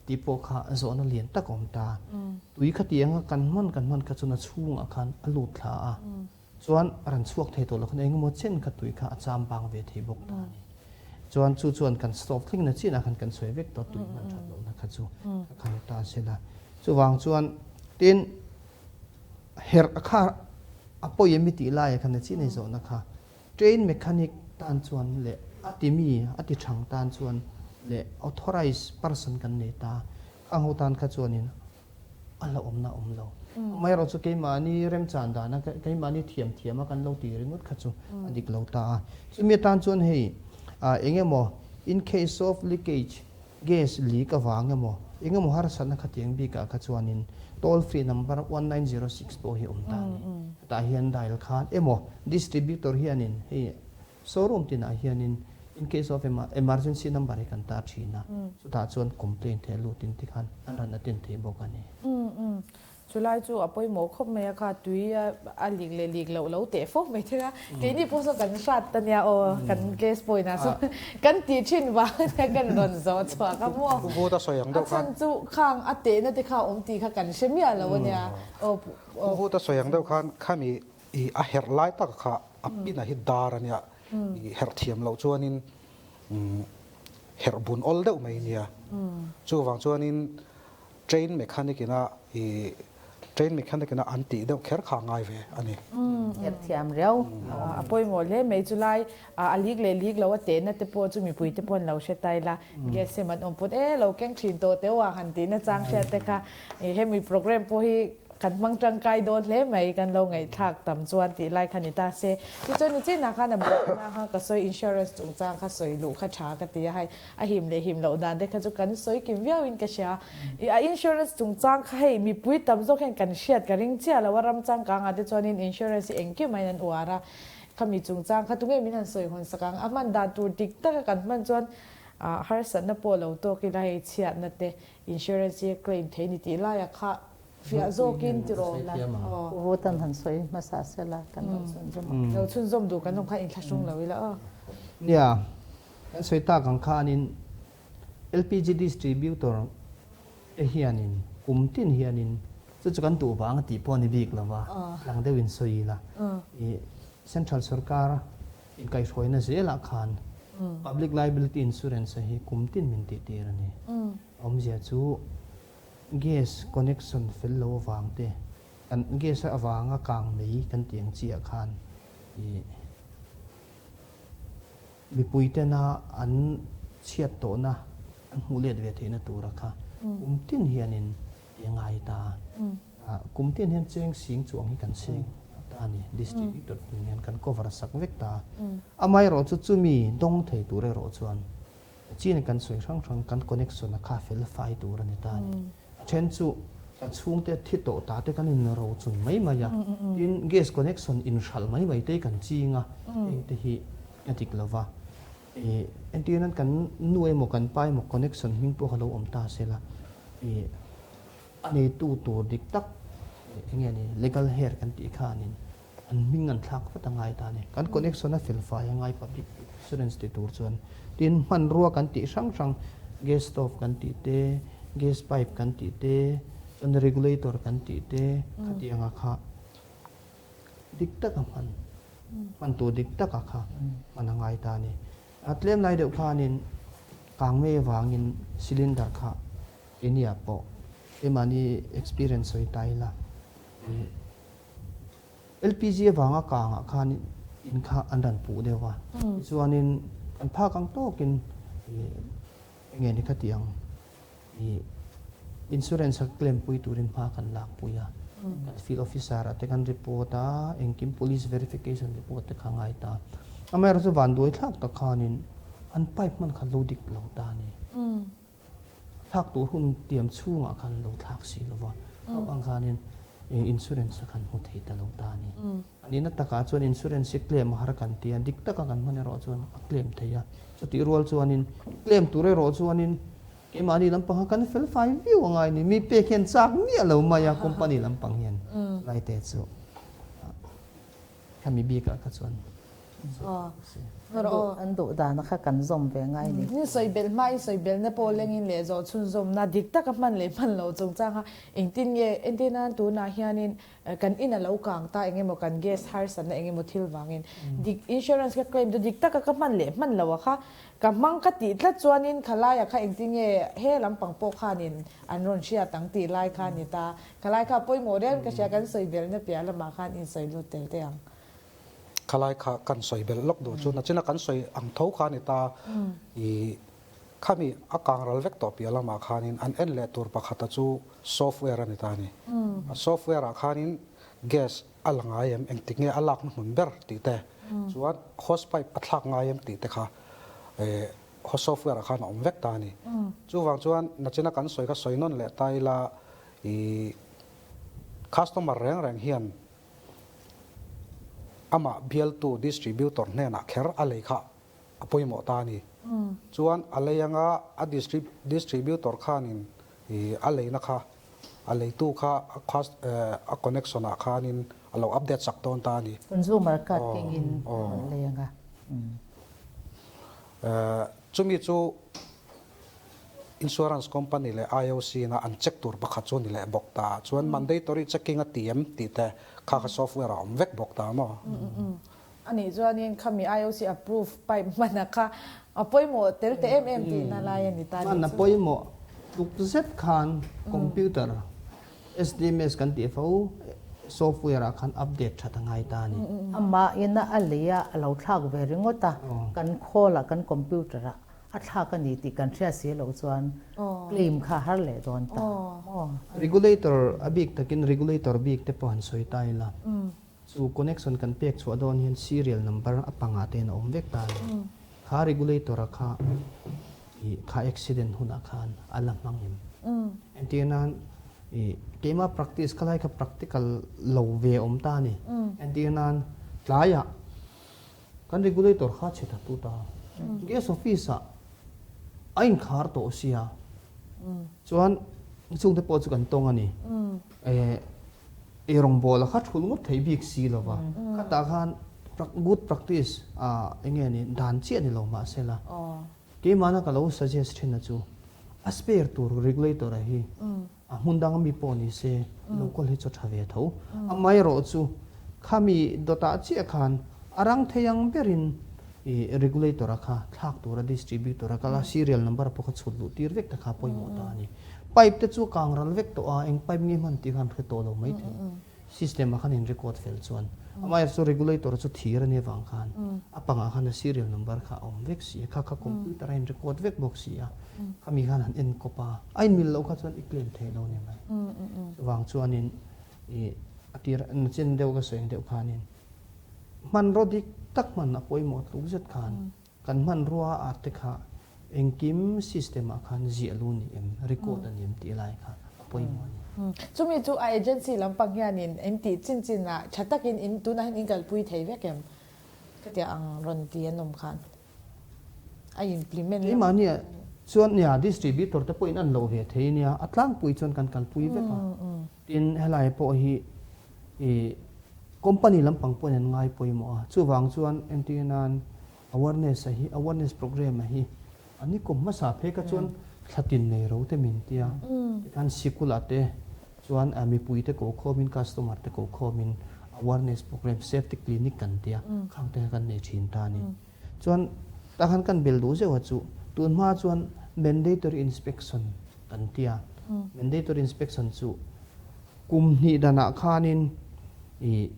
tih pawh kha zawhna lian tak a awm ta. Tui khati anga kan hman kan hman kha chu na chhungah khan a lut thla a, Chuan ran chhuak thei tawh lo khan engemaw chen kha tui kha a cham bang ve thei bawk ta a ni. Chuan chu chuan kan stove thleng na chinah khan kan sawi vek tawh tui hman that lohna kha chu ka khan ta se la. Chuvang chuan tin herh a kha a pawi em i tih laiah khan na chin ei zawhna kha train mechanic tan chuan leh a ti mi a ti thang tan chuan leh authorized person kan nei ta khang ho tan kha chuanin a la awmna a awm lo. Amaherawh chu keimahni remchan dana keimahni thiam thiama kan lo ti ringawt kha chu a dik lo ta a. Chumi atan chuan hei eng emaw In case of leakage, gas leak avang emaw, engemaw harsatna khatiang bikah kha chuanin toll free number 1906 pawh hi awm ta a ni. Hetah hian dial khan emaw distributor hianin hei showroom tinah hianin in case of emergency number hi kan tar thin a, chutah chuan complaint thei a lutin tikhan an rawn attend thei bawk a ni. Chulai chu a pawimawh khawp mai a kha, tui a lik leh lik loh lo teh fo mai thei a, keini pawh saw kan hrat ta nia aw, kan gas point ah sawn kan tih thin vang ania kan rawn zawh chhuak a maw. Pu Vuta sawi ang deuh khan. A chhan chu khang a tehna te kha awm tih kha kan hre miah lo ania aw. Pu Vuta sawi ang deuh khan khami i a herh lai tak kha a pin a hi dar ania, i herh thiam loh chuanin herh bun awl deuh mai nia, chuvang chuanin Train mechanic ina i train mechanic ina an tih deuh kher kha ngai ve a ni. Herh thiam riau. A pawimawh hle mai chu lai a lik leh lik lo a tehna te pawh chu mipui te pawh an lo hre tai la. Gas sem an awm pawn e lo keng thin tawh teuh a han tihna chang hriat te kha hemi program pawh hi kan hmang tangkai dawn hle mai kan lo ngaihthlak tam chuan tih lai kha ni ta se. Tichuan nichinah khan a buaina kha ka sawi insurance chungchang kha sawi luh kha tha ka ti a hei A him leh him loh dan te kha chu kan sawi kim viau in ka hria. I a insurance chungchang kha hei mipui tam zawk hian kan hriat ka ring chiah lo a, ram changkang ah te chuanin insurance hi engkim aiin an uar a, khami chungchang kha tunge min han sawi hawn sak ang, a hman dan tur dik taka kan hman chuan harsatna pawh lo tawk ila hei chhiatna te insurance hi claim thei ni tih laiah kha fiah zawkin tiraw la aw. Vutan han sawi hmasa sela kan lo chhunzawm ang. Lo chhunzawm duh kan awm kha inthlahrung lo ila aw. Nia, Kan sawi tak ang khanin LPG distributor te hianin kum tin hianin chu chu kan duh vang a tih pawh a ni bik lo va, lang deuhin sawi ila i central sorkar inkaihhruaina zelah khan public liability insurance hi kum tin min tih tir a ni. A awmzia chu gas connection fel lo avang te, kan gas avanga kang mei kan tih ang chiah khan i Mipui tena an chhiat tawhna an hmuh let ve theihna tura kha kum tin hianin ti a ngai ta. Kum tin hian cheng sing chuang hi kan seng ta a ni. Distributor hming hian kan cover sak vek ta. Amaherawh chu chumi dawng thei tur erawh chuan chin kan sawi hrang hrang kan connection a kha fel fai tur a ni ta a ni. A then chu kan chhungte thi tawh ta te kan in ro chun mai mai a, tin gas connection in hralh mai mai te kan ching a, heng te hi a dik lo va. Ih entir nan kan nu emaw kan pa emaw connection hming pawh kha lo awm ta se la, ih a neitu tur dik tak eng nge ni legal heir kan tih khanin an hming an thlak vat a ngai ta a ni. Kan connection a fel fai a ngai public insurance ti tur chuan. Tin, hmanrua kan tih hrang hrang gas stove kan tih te, gas pipe kan tih te, chuan regulator kan tih te khatianga kha dik taka hman, hman tur dik taka kha hman a ngai ta a ni. A tlem lai deuh khanin kangmei avangin cylinder kha enia pawh keimahni experience sawi ta ila. LPG avanga kangah khan in kha an rawn puh deuh a, tichuanin kan phak ang tawkin eng nge ni kha tih ang ih insurance a claim pui turin hma kan lak pui a, kan field officer ah te kan report a, engkim police verification report te kha ngai ta. Amaherawhchu vanduai thlak tak khanin an pipe hman kha lo dik lo ta a ni. Thlak tur hun tiam chhungah khan lo thlak si lo va, hlauh ang khanin insurance a khan hmu thei ta lo ta a ni. A nihna takah chuan insurance hi claim a har kan ti a, dik taka kan hman erawh chuan a claim thei a. Chutih rual chuanin claim tur erawh chuanin keimahni lampang kha kan fel fai viau a ngai ni. Mi pek hian chak miah lo mai a company lampang hian chulai te chu khami bikah kha chuan An duh dan kha kan zawm ve ngai ni. In sawi belh hma in sawi belhna pawh lengin leh zawh chhunzawmna dik taka hman leh hman loh chungchang kha engtin nge entir nan tunah hianin kan in a lo kang ta eng emaw kan gas harsatna eng emaw thil vangin dik insurance ka claim chu dik taka ka hman leh hman loh a kha ka hmang ka tih tlat chuanin khalaiah kha engtin nge he lampang pawh khanin an rawn hriat ang tih lai kha a ni ta. Khalai kha pawimawh reng ka hria kan sawi belhna piah lamah khan in sawi lut tel teh ang. Khalai kha kan sawi belh lawk duh chu nachina kan sawi ang tho kha a ni ta. I khami a kang ral vek tawh piah lamah khanin an en leh tur pakhata chu software a ni ta a ni. A software ah khanin gas a la ngai em, engtik nge a lakna hmun ber tih te, chuan hose pipe a thlak ngai em tih te kha. ho software ah khan a awm vek ta a ni. Chuvang chuan nachina kan sawi kha sawi nawn leh ta ila ih customer reng reng hian amah bialtu distributor hnenah kher a lei kha a pawimawh ta a ni. Chuan a lei anga a distributor khanin ih a leina kha a leitu kha a connection ah khanin a lo update sak dawn ta a ni. Consumer card kengin a rawn lei anga. Chumi chu insurance company leh IOC ina an check tur pakhat chu a ni leh bawk ta. Chuan mandatory checking a ti em tih te kha kha software ah a awm vek bawk ta maw? A nih chuanin khami IOC approve pipe hmana kha a pawimawh tel teh em em tihna lai a ni ta nih chu. Hman a pawimawh tluk zet khan computer SDMS kan tih fo software ah khan update that a ngai ta a ni. Amah ina a lei a, a lo thlak ve ringawt a, kan khawl ah kan computer ah a thlak a ni tih kan hriat si loh chuan claim kha a har leh dawn ta maw? Regulator a bik takin regulator bik te pawh han sawi ta ila. Chu connection kan pek chhuah dawn hian serial number a pangah te in a awm vek ta a ni. Kha regulator a kha i kha accident hunah khan a la hmang em? Entir nan i keimah practice kha lai kha practical lo ve awm ta a ni. Entir nan tlaiah kan regulator kha chhe ta tut a, gas office ah a inkhar tawh sia chuan chungte pawh chu kan tawng a ni. Ei rawngbawl a kha thul ngawt thei bik si lo va, khatah khan good practice ah eng nge ni dan chiah ni lo mahse la, keimahna ka lo suggest thin a chu a spare tur regulator a hi a hmun dang ami pawh ni se local hi chu tha ve tho, amaherawh chu khami dawtah chiah khan a rang thei ang berin i regulator a kha thlak tura distributor a kal a serial number pawh kha chhut luh tir vek ta kha pawimawh ta a ni. Pipe te chu a kang ral vek tawh a, eng pipe nge hman tih khan hre tawh lo mai thei. System ah khan in record fel chuan amaherawh chu regulator chu thir a nih avang khan a pangah khan a serial number kha a awm vek si a, kha kha computer a in record vek bawk si a, khami khan han en kawp a, a in mil loh kha chuan i claim thei lo ni mai. Chuvang chuanin ih a tir nachin deuh ka sawi ang deuh khanin hmanraw dik tak hman a pawimawh tluk zet khan Kan hmanrua a te kha engkim system ah khan ziah lu ni em, record a ni em tih lai kha a pawimawh a ni. Chumi chu a agency lampang hianin in tih chin chin ah tha takin in tunah hian in kalpui thei vek em? Ka tia ang rawn ti an awm khan a implement lam. Keimahni ah chuan nia distributor te pawhin an lo ve thei nia, a tlangpui chuan kan kalpui vek a. Tin helai pawh hi i company lampang pawhin an ngai pawimawh a, chuvang chuan entir nan Awareness a hi, awareness program a hi an ni kum hmasa phei kha chuan thla tin nei ro te min tia, tikhan sikul ah te chuan mipui te ko khawm in customer te ko khawm in awareness program safety clinic kan tia khang te kha kan nei thin ta a ni. Chuan tah khan kan bel duh zeuh a chu tun hma chuan mandatory inspection kan tia, mandatory inspection chu kum hnih danah khanin ih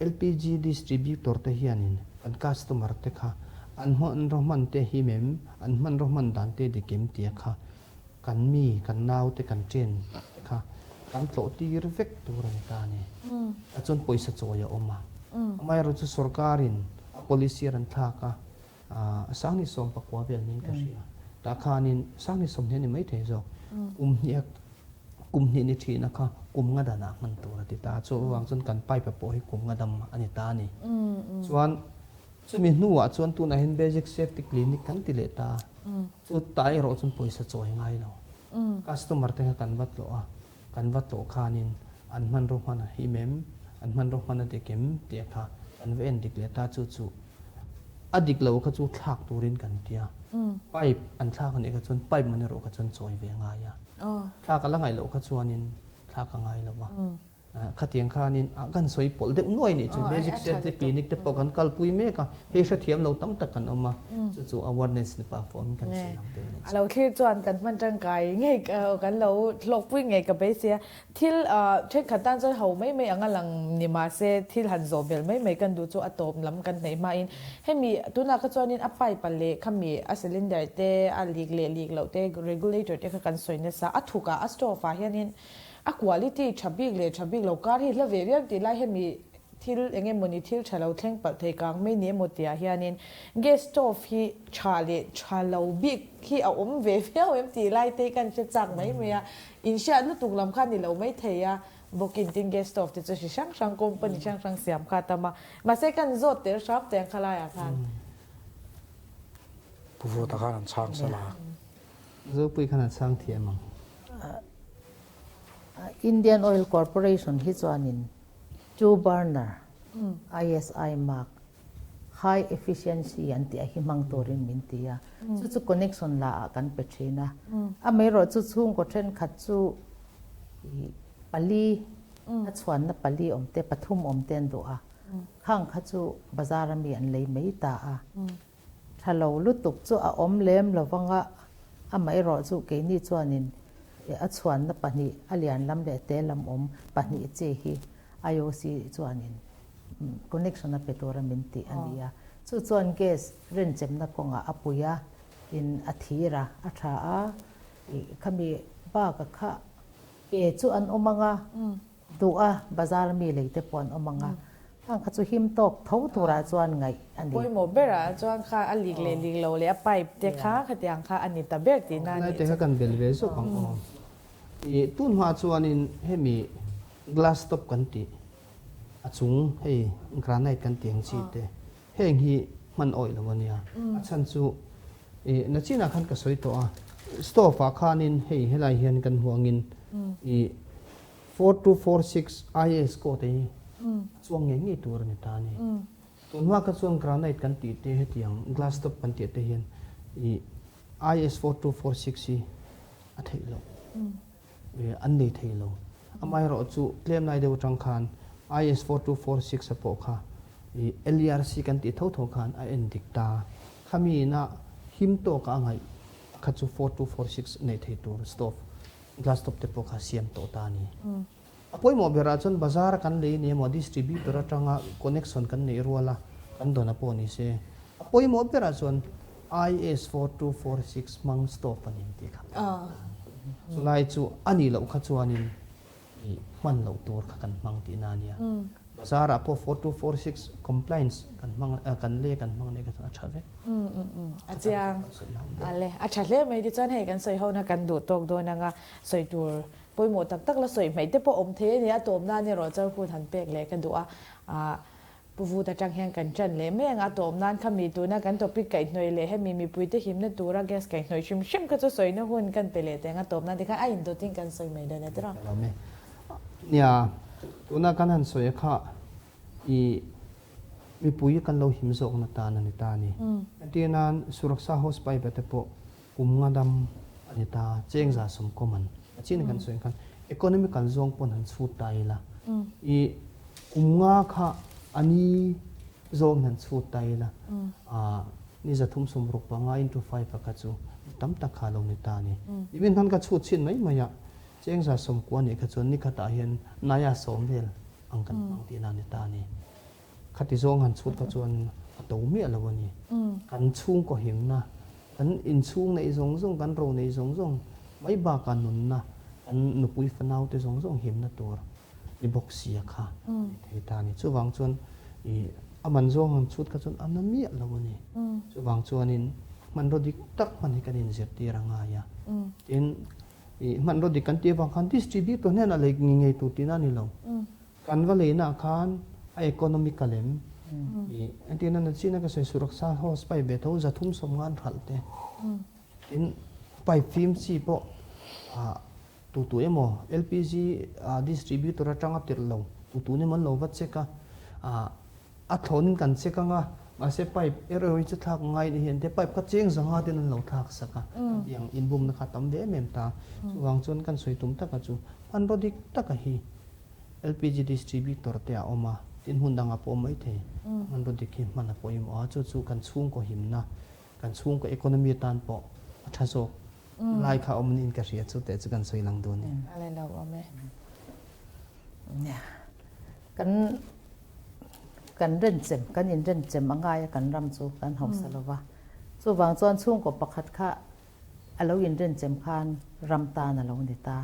LPG distributor te hianin kan customer te kha an hmanraw hman te him em, an hmanraw hman dan te dik em tia kha kan mi, kan nau te, kan chen te kha kan tlawh tir vek tur a ni ta a ni. A chuan pawisa chawi a awm a. Amaherawhchu chu sorkarin a policy a rawn thlak a, Sangni 19 vel niin ka hria. Tah khanin Sangni 20 a ni maithei zawk. Kum hnih kum hnih ni thihna kha kum nga danah hman tur a ti ta. Chu avang chuan kan pipe pawh hi kum nga dam a ni ta a ni. Chuan chumi hnuah chuan tunah hian basic safety clinic kan ti leh ta. Chu ta erawh chuan pawisa chawi ngai lo. Customer te kha kan va tlawh a, kan va tlawh khanin an hmanraw hman a him em, an hmanraw hman a dik em tih kha kan va en dik leh ta. Chu chu a dik lo kha chu thlak turin kan ti a, pipe an thlak anih kha chuan pipe man erawh kha chuan chawi ve a ngai a, thlak a la ngaih loh kha chuanin thlak a ngai lo a, khatiang khanin a kan sawi pawlh deuh nuai nih chu basic safety clinic te pawh kan kalpui mek a, hei hrethiam lo tam tak kan awm a, chu chu awareness ni pah fawm kan sawi ang tel nih chu. A lo thlir chuan kan hman tangkai ngei kan lo hlawkpui ngei ka beisei a, Thil thenkhat tan chuan ho mai mai anga lang ni mahse thil han zawh belh mai mai kan duh chu a tawp lam kan hnaih hmain hemi tunah kha chuanin a pipe a leh khami a cylinder te a leak leh leak loh te regulator te kha kan sawi nasa a thukah a stove ah hianin a quality tha bik leh tha bik lo kar hi hla ve viau tih lai hemi. thil eng emawni thil tha lo thleng palh thei kang mai ni emaw tihah hianin gas stove hi tha leh tha lo bik hi a awm ve viau em tih lai te hi kan hre chak mai mai a, inhriat lutuk lam kha ni lo mai thei a, bawkin tin gas stove te chu hri hrang hrang company hrang hrang siam kha a tam a, mahse kan zawt tel hram teh ang kha laiah khan. Pu Vuta khan an chhang sala. Zopui khan an chhang thiam ang. Indian Oil Corporation hi chuanin two burner ISI mark high efficiency an tih a hi hmang turin min ti a, chu chu connection la ah kan pe thin a. Amaherawhchu chhungkaw thenkhat chu pali a chhuanna pali awm te pathum awm te an duh a, khang kha chu bazar ami an lei mai ta a. Tha lo lutuk chu a awm lem lo vanga, amaherawh chu keini chuanin a chhuanna pahnih, a lian lam leh te lam awm pahnih chi hi IOC chuanin connection a pe tura min tih a ni a. Chu chuan gas renchemna kawngah a pui a, in a thir a, a tha a, khami baka kha pe chu an awm anga, Duh a, bazar mi lei te pawh an awm ang a, khang kha chu him tawk tho turah chuan ngaih a ni. Pawimawh berah chuan kha a lik leh lik lo leh a pipe te kha khatiang kha a ni ta ber tihna a nih chu. Lai te kha kan bel ve zawk ang aw. I tun hma chuanin hemi glass top kan tih a chung hei granite kan tih ang chi te heng hi hman awih lo a nia. A chhan chu i nachinah khan ka sawi tawh a, stove ah khanin hei helai hian kan hmu angin i 4246 IS code hi a chuang ngei ngei tur a ni ta a ni. Tunhma kha chuan granite kan tih te hetiang glass top kan tih te hian i IS 4246 hi a theih loh, an nei thei lo. Amaherawh chu tlem lai deuh atang khan IS 4246 a pawh kha i LERC kan tih tho tho khan a en dik ta. Khami ina him tawka a ngaih kha chu 4246 nei thei tur stove Glass top te pawh kha siam tawh ta a ni. A pawimawh berah chuan bazar a kan lei ni emaw distributor atanga connection kan neih ruala kan dawn a pawh ni se, a pawimawh berah chuan IS 4246 hmang stove a ni tih kha chulai chu a nih loh kha chuanin ih hman loh tur kha kan hmang tihna a nia. Bazar ah pawh 4246 compliance kan hmang kan lei kan hmang leh kha chuan a tha vek. A chiang ale a tha hle mai tichuan hei kan sawi ho na kan duh tawk dawn anga sawi tur pawimawh tak tak la sawi hmaih te pawh awm thei a ni a tawp nan erawh chuan hun han pek leh ka duh a ah Pu Vut atang hian kan tan leh mai anga a tawp nan khami tuna kan topic kaihhnawih leh hemi mipui te himna tura gas kaihhnawih hrim hrim kha chu sawina hun kan pe leh teng a tawp nan tikhan a indawtin kan sawi mai dawn e tiraw. Nia tuna kan han sawi a kha i Mipui kan lo him zawkna tan a ni ta a ni. Entir nan Suraksa House Pipe te pawh kum nga dam a ni ta, cheng za sawm kawm an a chin kan sawi khan economical zawng pawn han chhut ta ila, i kum nga kha a ni zawng han chhut ta ila, ni 365 into five a kha chu tam tak kha a lo ni ta a ni. Nimin khan ka chhut chhin mai mai a, cheng 190 nih kha chuan ni khatah hian naia sawm vel ang kan hmang tihna a ni ta a ni. Khati zawng han chhut kha chuan a to miah lo a ni. Kan chhungkaw himna, kan inchhung neih zawng zawng, kan ro neih zawng zawng mai bakah nunna, kan nupui fanaute zawng zawng himna tur ni bawk sia kha a ni thei ta a ni. Chuvang chuan ih a man zawng han chhut kha chuan a na miah lo a ni. Chuvang chuanin hmanraw dik tak hman hi kan inzirtir a ngai a. Tin, ih hmanraw dik kan tih avang khan distributor hnenah lei ngei ngei tur tihna a ni lo. Kan va leina khan a economical em? I entirna na china ka sawi Suraksa hose pipe ve tho 350 an hralh te. Tin pipe fim chi pawh tu tu emaw LPG distributor atanga tirh lo tu tu emaw an lo va check a, a thlawnin kan check anga mahse pipe error hi chu thlak ngai ni hian te pipe kha cheng zanga ten an lo thlak sak a, tiang inbumna kha tam ve em em ta. Chuvang chuan kan sawi tum taka chu hmanraw dik taka hi LPG distributor te a awm a, tin hmun dangah pawh awm mai thei. Hmanraw dik hi hman a pawimawh a, chu chu kan chhungkaw himna, kan chhungkaw economy atan pawh a tha zawk lai kha a awm niin ka hria, chu teh chu kan sawi lang dun e. A le lo awm e. Nia, kan kan renchem, kan inrenchem a ngai a kan ram chu kan hausa lo va. Chuvang chuan chhungkaw pakhat kha a lo inrenchem khan ram tan a lo ni ta.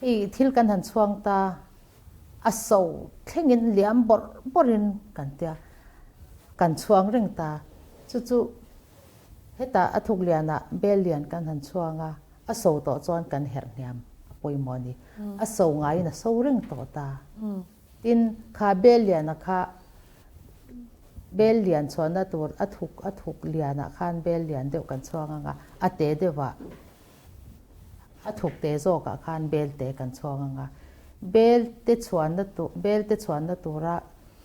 Hei thil kan han chhuang ta, A so thlengin liam bawrh bawrhin kan tia kan chhuang reng ta. Chu chu hetah a thuk lianah bel lian kan han chhuang a, a so tawh chuan kan herh hniam a pawimawh a ni. A so ngaiin a so reng tawh ta. Tin, kha bel liana kha bel lian chhuahna tur a thuk a thuk lianah khan bel lian deuh kan chhuang ang a, a te deuhah A thuk te zawkah khan bel te kan chhuang ang a, bel te chhuanna tur bel te chhuanna tura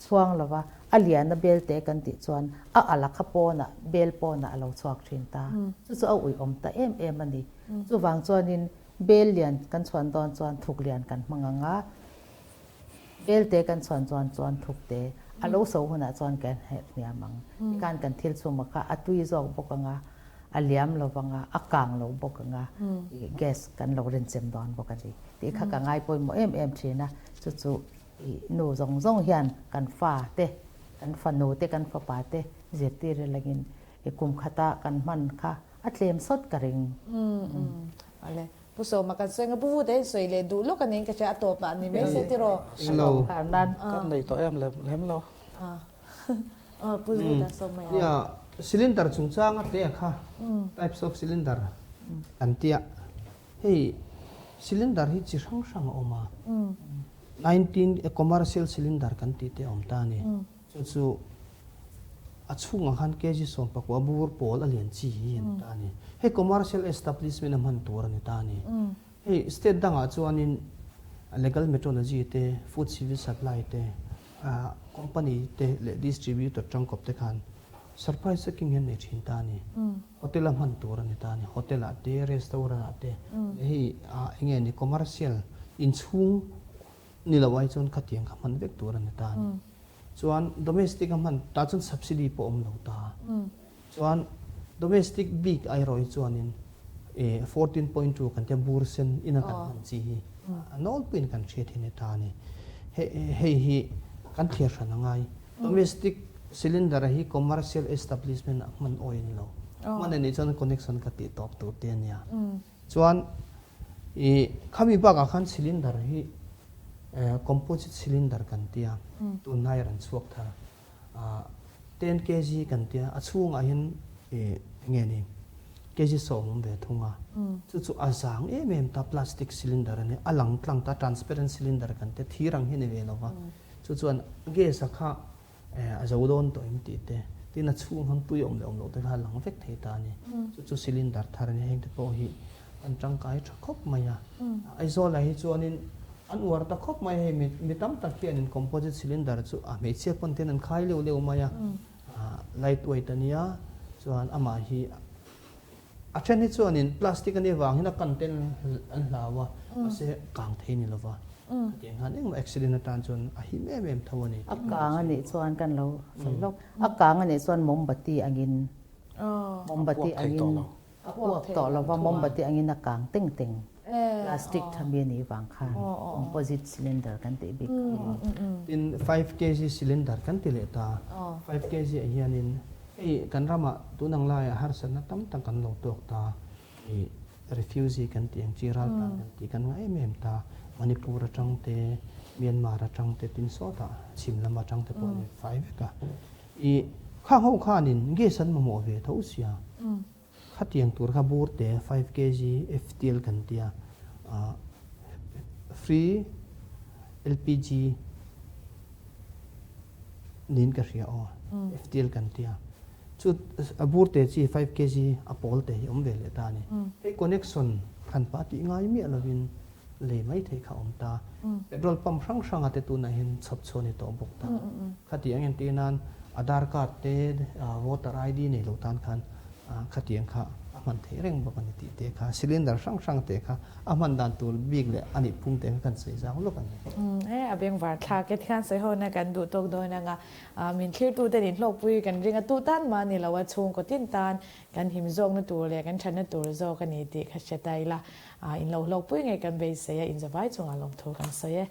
chhuang lova a liana bel te kan tih chuan a alh kha pawnah bel pawnah a lo chhuak thin ta. Chu chu a uiawm ta em em a ni. Chuvang chuanin bel lian kan chhuan dawn chuan thuk lian kan hmang ang a, bel te kan chhuan chuan chuan thuk te a lo so hunah chuan kan herh hniam ang. Tikhan kan thil chhuma kha a tui zawk bawk ang a. A liam lo vang a, a kang lo bawk ang a, ih gas kan lo rinchem dawn bawk a ni tih kha ka ngai pawimawh em em thin a, chu chu ih nu zawng zawng hian kan fa te, kan fanu te, kan fapa te zirtir elangin ih kum khata kan hman kha a tlem sawt ka ring. Awle, Pu Sawma kan sawi nga Pu Vuta hian sawi leh duh lawk a niin ka hria, a tawp ah ni mai se tiraw? Englo. Kan nei tawh em lem lo. Nia, cylinder chungchanga te a kha, types of cylinder an tia. Hei cylinder hi chi hrang hrang a awm a, 19 commercial cylinder kan tih te a awm ta a ni. Chu chu a chhungah khan kg 14 bur pawl a lian chi hi a ni ta a ni. Hei commercial establishment a hman tur a ni ta a ni. Hei state dangah chuanin legal metrology te, food civil supply te, Company te leh distributor tangkawp te khan surprise takin hian nei thin ta a ni. Hotel a hman tur a ni ta a ni. Hotel ah te, restaurant ah te leh hei eng nge ni commercial inchhung ni lo ai chuan khatiang kha hman vek tur a ni ta a ni. Chuan domestic a hman tah chuan subsidy pawh a awm lo ta. Chuan domestic bik erawh hi chuanin 14.2 kan tia bur sen ina kan hman chi hi a nawlpuiin kan hriat hi ni ta a ni. Hei hi kan thliar hran a ngai. Domestic cylinder hi commercial establishment ah hman awi a ni lo. Hman a nih chuan connection ka tih tawp tur te a nia. Chuan khami bakah khan cylinder hi composite cylinder kan tia tunlai rawn chhuak thar. 10 kg kan tia a chhungah hian eng nge ni kg 10 awm ve thung a chu chu a zang em em ta plastic cylinder a ni a lang tlang ta transparent cylinder kan tia thir ang hi a ni ve lo va chu chuan gas a kha a zo dawn tawh em tih te tin a chhung han tui awm leh awm loh te kha a lang vek thei ta a ni chu chu cylinder thar a ni heng te pawh hi An tangkai tha khawp mai a. Aizawlah hi chuanin an uar ta khawp mai a, hei mi tam tak hianin composite cylinder chu a hmeichhia pawn ten an khai leuh leuh mai a, light weight a nia, chuan amah hi a then hi chuanin plastic a nih avangin a kan ten an hlau a, mahse kang thei ni lova, khatiang khan engmah accident atan chuan a him em em tho a ni. A kang a nih chuan kan lo sawi lawk, a kang a nih chuan mombati angin mombati angin A puak tawh lo va, mombati angin a kang teng teng. Plastic tha mi a nih vang khan composite cylinder kan tih bik kha. Tin, 5 kg cylinder kan ti leh ta. 5 kg ah hianin hei kan ramah tun ang laiah harsatna tam tak kan lo tawk ta. Ih refugee kan tih ang chi raltlan kan tih kan ngah em em ta. Manipur atang te, Myanmar atang te, tin sawtah chhim lam atang te pawh a ni fai vek a. Ih khang ho khanin gas an mamawh ve tho sia. Khatiang tur kha bur te 5 kg FTL kan tia free LPG niin ka hria aw FTL kan tia chu a bur te chi 5 kg a pawl te hi awm ve leh ta a ni. Hei connection hran pah tih ngai miah lovin lei mai theih kha awm ta. Petrol pump hrang hranga te tunah hian chhawp chhuah a ni tawh bawk ta. Khatiang entir nan Aadhaar card te voter ID nei lo tan khan khatiang kha a hman theih reng bawk a ni tih te kha cylinder hrang hrang te kha a hman dan tur bik leh a nih phung te kha kan sawi zau lawk a ni. He a bengvar thlak e thian sawi ho na kan duh tawk dawn anga min thlirtu te nin hlawkpui kan ring a tu tan mah ni lo a chhungkaw tin tan kan him zawkna tur leh kan thatna tur zawk a ni tih kha hre ta ila. In lo hlawkpui ngei kan beisei a, inzavai chungah lawmthu kan sawi e.